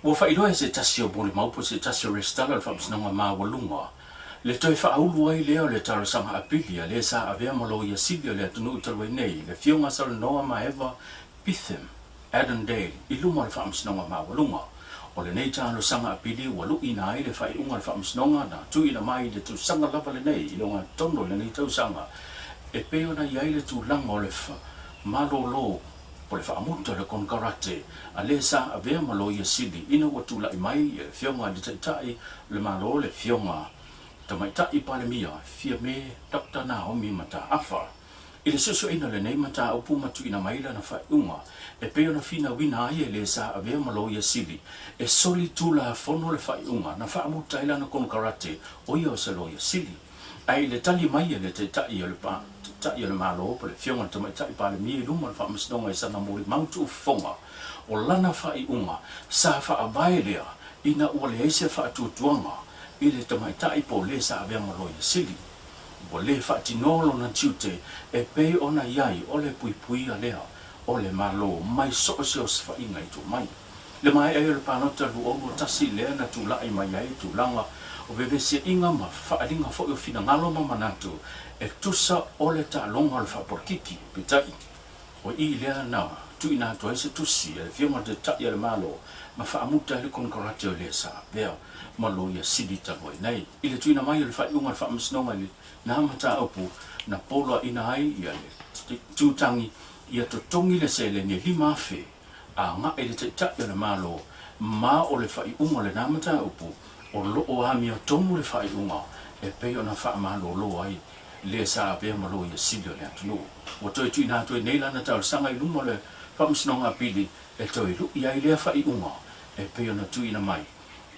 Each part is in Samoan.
Ua faailoa e se tasi o molimau po o se tasi o Resitala o le Faamasinoga Maualuga le toe faaulu ai lea o le talosaga apili a le sa avea ma Loia Sili o le atunuu talu ai nei, le Afioga Salanoa Maeva Bitham Adondale i luma o le Faamasinoga Maualuga. O lenei talosaga apili ua luʻina ai le faaiuga a le Faamasinoga na tuuina mai i le tausaga lava lenei i le ogatotonu o lenei tausaga e pei ona i ai le tulaga o le malolo po o le faamuta o le konekarate a le sa avea ma Loia Sili ina ua tulai mai le Afioga i le Taitai o le Malo le Afioga Tamaitai Palemia Fiame Doctor Naomi Mataafa. I le suesueina o lenei mataupu ma tuuina mai lana faaiuga e pei ona finauina ai e le sa avea ma Loia Sili e soli tulafono le faaiuga na faamuta ai lana konekarate o ia o se Loia Sili. Ae i le tali mai a le Taitai o le Taitai o le Malo po o le Afioga i le Tamaitai Palemia i luma o le Faamasinoga i sana molimau tuufofoga, o lana faaiuga sa faavae lea ina ua leai se faatuatuaga i le tamaitai po o le sa avea ma Loia Sili. Ua le faatinoa lona tiute e pei ona i ai o le puipuia lea o le Malo mai so o se osofaiga i tua mai. Le maea ai o le palota 2021 lea na tulai mai ai tulaga o vevesiaiga ma faaaliga foi o finagalo ma manatu e tusa o le taaloga o le faapolokiki. Peitai, o i lea na tuuina atu ai se tusi a le Afioga i le Taitai o le Malo ma faamuta ai le konekarate o lea sa avea ma Loia Sili talu ai nei. I le tuuina mai o le faaiuga a le Faamasinoga i lena mataupu na poloaiina ai le Tutagi ia totogi le seleni e 5,000 agai i le Taitai o le Malo ma o le faaiuga o lena mataupu o lo o amiotonu le faaiuga e pei ona faamalolo ai le sa avea ma Loia Sili o le atunuu. Ua toe tuuina atu ai nei lana talosaga i luma o le Faamasinoga Apili e toe lui ai lea faaiuga e pei ona tuuina mai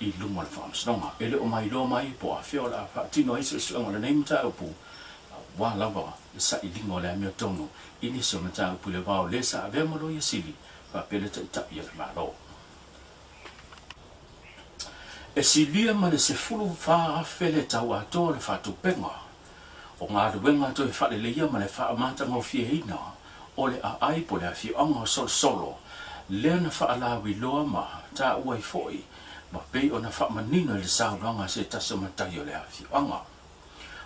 i luma o le Faamasinoga. E le o mailoa mai po o afea o le a faatino ai suesuega o lenei mataupu aua lava le sailiga o le amiotonu i nisi o mataupu i le va o le sa avea ma Loia Sili faapea le Taitai o le Malo. E silia ma le 14,000 le tau atoa o le faatupega o galuega toe faaleleia ma le faamatagofieina o le aai po o le afioaga o Solosolo lea na faalauiloa ma taua ai foi ma pei ona faamanino i le saunoaga a se tasi o matai o le afioaga.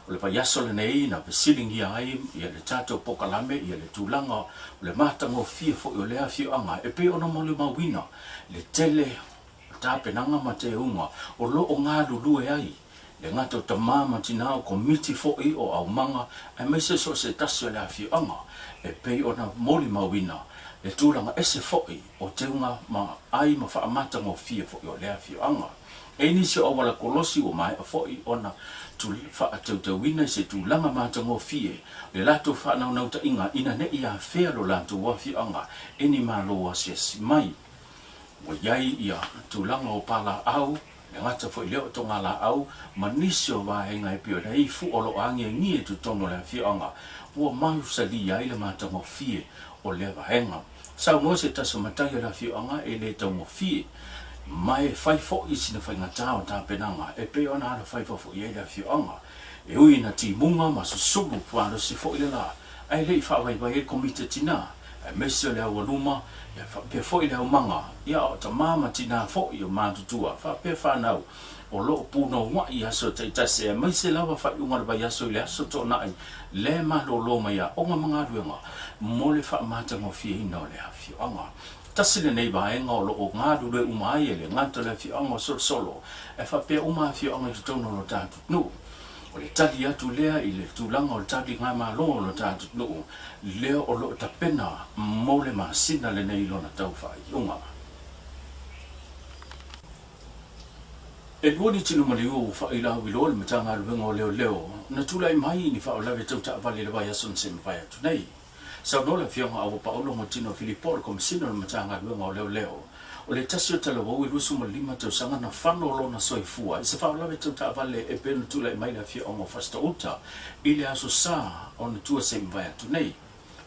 O le vaiaso lenei na fesiligia ai ia le tatou pokalame ia le tulaga o le matagofie foi o lea afioaga e pei ona molimauina le tele o tapenaga ma teuga o lo o galulue ai le gata o tama ma tina o komiti foi o aumaga aemaise so o se tasi o le afioaga e pei ona molimauina le tulaga ese foi o teuga ma ai ma faamatagofie foi o lea afioaga. E i nisi o auala kolosi ua maea foi ona faateuteuina i se tulaga matagofie le latou faanaunautai-ga ina ne i afea lo latou afioaga e ni malo asiasi mai. Ua i ai ia tulaga o palaau, le gata foi lea o togalaau ma nisi o vaega e pei ona i fua o lo o agiagia i totonu o le afioaga ua mausali ai le matagofie o lea vaega. Saunoa se tasi o matai o le afioaga e le taugofie, ma e fai foi sina faigata o tapenaga e pei ona alofaiva foi ai le afioaga. E ui ina timuga ma susulu pualosi foi le la, ae le i faavaivai ai le komiti a tina, aemaise o le aualuma, ia faapea foi le aumaga, ia o tama ma tina foi o matutua, faapea fanau o lo o punouai i aso taitasi, aemaise lava faaiuga o le vaiaso i le aso Toonai le malolo mai aoga ma galuega mo le faamatagofieina o le afioaga. Tasi lenei vaega o lo o galulue uma ai e le gata o le afioaga o Solosolo ae faapea uma afioaga i totonu o lo tatou nuu. O le tali atu lea i le tulaga o le taligamalo o lo tatou nuu lea o lo o tapena mo le masina lenei lona tau faaiuga. E lua ni tino maliu ua faailoauiloa le Matagaluega o Leoleo na tulai mai i ni faalavelave tau taavale i le vaiaso na se i mavae atu nei. Saunoa le Afioga Aua Paolo Ngotino Filipo o le Komesina o le Matagaluega o Leoleo, o le tasi o talavou e 25 tausaga na fano lona soifua i se faalavelave tau taavale e pei ona tulai mai i le afioaga o Fasitoo-uta i le Aso Sa o na tua se i mavae atu nei.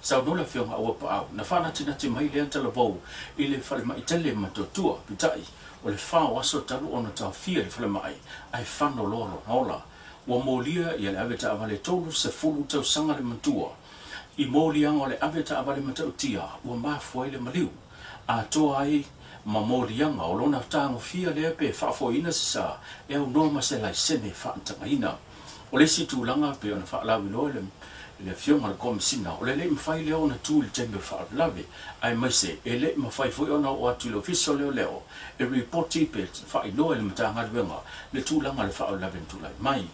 Saunoa le Afioga Auapaau, na faanatinati mai lea talavou i le falemai tele Matuatua, peitai, o le fa o aso talu ona taofia i le falemai, ae fano loa lona ola. Ua molia ia le ave taavale 30 tausaga le matua. I moliaga o le ave taavale matautia ua mafua ai le maliu, atoa ai ma moliaga o lona tagofia lea pe faafoeina se sa e aunoa ma se laisene faatagaina. O le isi tulaga pei ona faalauiloa e le Afioga i le Komesina, o le le i mafai lea ona tu i le taimi o le faalavelave, aemaise e le i mafai foi ona oo atu i le Ofisa o Leoleo e ripoti pe faailoa i le Matagaluega le tulaga o le faalavelave na tulai mai.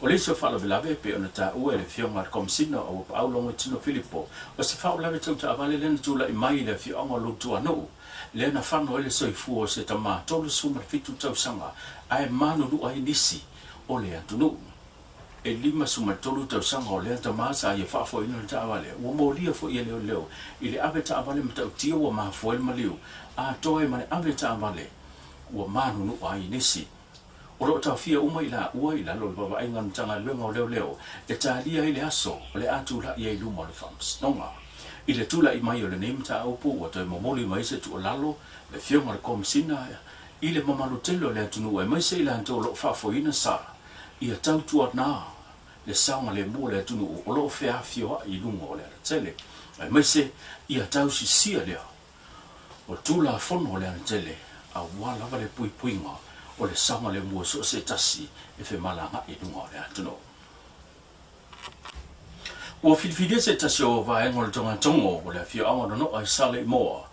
O le isi o faalavelave e pei ona taua e le Afioga i le Komesina o Auapaau Logoitino Filipo, o se faalavelave tau taavale lea na tulai mai i le afioaga o Lutuanuu, lea na fano ai le soifua o se tama 37 tausaga ae manunua ai nisi o le atunuu. E 53 tausaga o lea tama sa ia faafoeina le taavale, ua molia foi e leoleo i le ave taavale matautia ua mafua ai le maliu, atoa ai ma le ave taavale ua manunua ai nisi. O lo o taofia uma i laua i lalo o le vaavaaiga a le Matagaluega o Leoleo e talia ai le aso o le a tulai ai i luma o le Faamasinoga. I le tulai mai o lenei mataupu ua toe momoli mai se tuualalo le Afioga i le Komesina i le mamalu tele o le atunuu aemaise i latou o lo o faafoeina sa ia tautuana le saogalemu o le atunuu o lo o feafioai i luga o le alatele aemaise ia tausisia lea o Tulafono o le alatele aua lava le puipuiga o le saogalemu o so o se tasi e femalagaai i luga o le atunuu. Ua filifilia se tasi o vaega o le togatogo o le afioaga o Nono'a i Saleimoa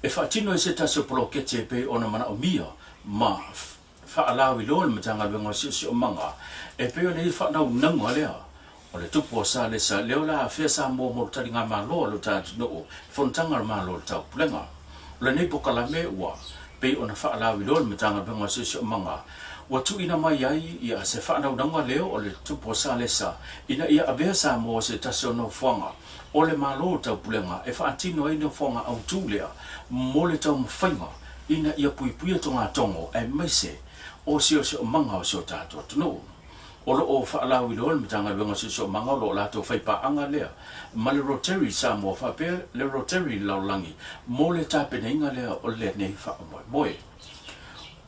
e faatino ai se tasi o poloketi e pei ona manaomia ma faalauiloa e le Matagaluega o Siosiomaga e pei ona i ai faanaunauga lea o le tupu o Salesa lea o le a afea Samoa mo le taligamalo a lo ta atunuu i fonotaga a le Malo o le Taupulega. O lenei pokalame ua pei ona faalauiloa e le Matagaluega o Siosiomaga ua tuuina mai ai ia se faanaunauga lea o le tupu o Salesa ina ia avea Samoa se tasi o nofoaga o le Malo o Taupulega e faatino ai nofoaga autū lea mo le taumafaiga ina ia puipuia togatogo aemaise o siosiomaga o si o tatou atunuu. O lo o faalauiloa le Matagaluega o Siosiomaga o lo o latou faipaaga lea ma le Rotary Samoa faapea le Rotary Lalolagi mo le tapenaina lea o lenei faamoemoe.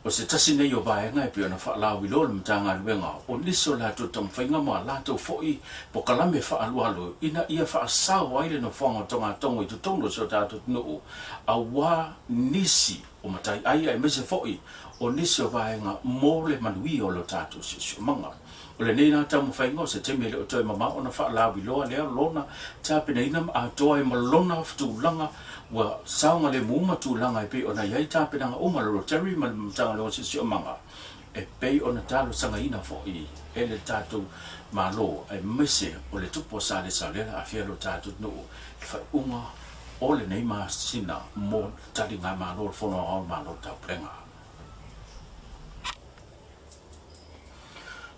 O se tasi nei o vaega e pei ona faalauiloa le Matagaluega o nisi o latou taumafaiga ma a latou foi pokalame faaalualu ina ia faasao ai le nofoaga o togatogo i totonu o si o tatou atunuu aua nisi o mataiai aemaise foi o nisi o vaega mo le manuia o lo tatou siosiomaga. O lenei la taumafaiga o se taimi e le o toe mamao ona faalauiloa lea lona tapenaina ma atoa ai ma lona tulaga ua saogalemu ma tulaga e pei ona i ai tapenaga uma a le Rotary ma le Matagaluega o Siosiomaga e pei ona talosagaina foi e le tatou Malo aemaise o le tupu o Salesa lea na aafia lo tatou atunuu i le faaiuga o lenei masina mo taligamalo o le Fono Aoao o le Malo o le Taupulega.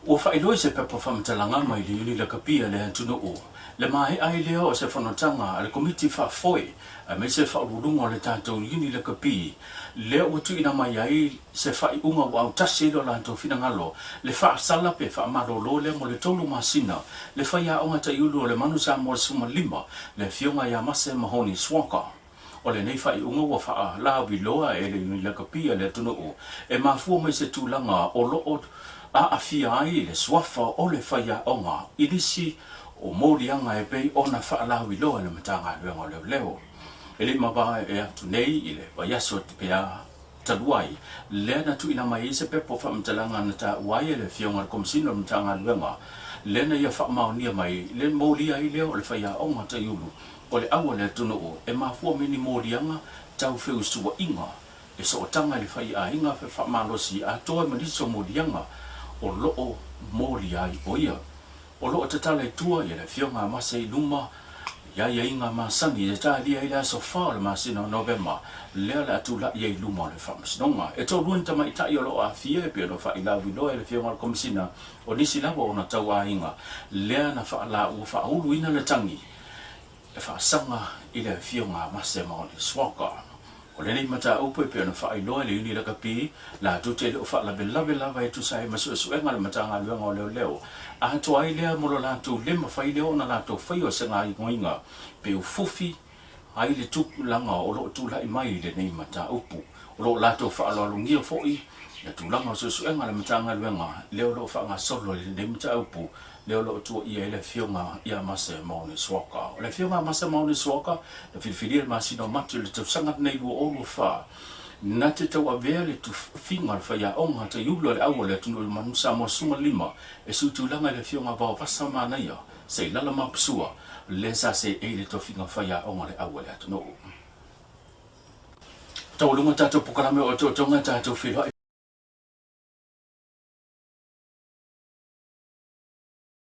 Ua faailoa i se pepa faamatalaga mai le Iuni Lakapi a le atunuu le maea ai lea o se fonotaga a le Komiti Faafoe aemaise Faauluuluga o le tatou Iuni Lakapi lea ua tuuina mai ai se faaiuga ua autasi ai lo latou finagalo le faasala pe faamalolo lea mo le tolu masina le faiaoga taiulu o le Manu Samoa 15 le Afioga ia Mase Mahoni Swaka. O lenei faaiuga ua faalauiloa e le Iuni Lakapi a le atunuu e mafua mai se tulaga o lo o aafia ai le suafa o le faiaoga i nisi o moliaga e pei ona faalauiloa e le Matagaluega o Leoleo. E le i mavae atu nei i le vaiaso pe a talu ai, lea na tuuina mai ai se pepa o faamatalaga na taua ai e le Afioga i le Komesina o le Matagaluega lea na ia faamaonia mai le molia ai lea o le faiaoga taiulu o le au a le atunuu e mafua mai ni moliaga tau feusuaiga e sootaga i le faiaiga faamalosi atoa ma nisi o moliaga o lo o molia ai o ia. O lo o tatala i tua ia le Afioga a Mase i luma i aiaiga masani e talia ai le aso fa o le masina o Novema lea o le a tulai ai i luma o le Faamasinoga. E toalua ni tamaitai o lo o aafia e pei ona failauiloa e le Afioga i le Komesina o nisi lava o ona tauaiga lea na faalaua faauluina le tagi e faasaga i le afioga a Mase Maone Swaka. O lenei mataupu e pei ona faailoa e le Iuni Lakapi, latou te le o faalavelave lava e tusa ai ma suesuega a le Matagaluega o Leoleo, atoa ai lea mo lo latou le mafai lea ona latou faia o se gaoioiga pe ufufi ai le tulaga o lo o tulai mai i lenei mataupu. O lo o latou faaaloalogia foi le tulaga o suesuega a le Matagaluega lea o lo o faagasolo i lenei mataupu lea o lo o tuuaia ai le Afioga ia Mase Maone Suaka. O le Afioga a Mase Maone Suaka na filifilia i le masina o Mati o le tausaga lenei 2024. Na te tauavea le tufiga o le faiaoga taiulu a le au o le atunuu i Manu Samoa 15 e suitulaga i le Afioga Vaovasa Manaia Seilala Mapusua, lea sa seei le tofiga faiaoga o le au a le atunuu. Taualuga tatou pokalame o otootoga tatou feiloai.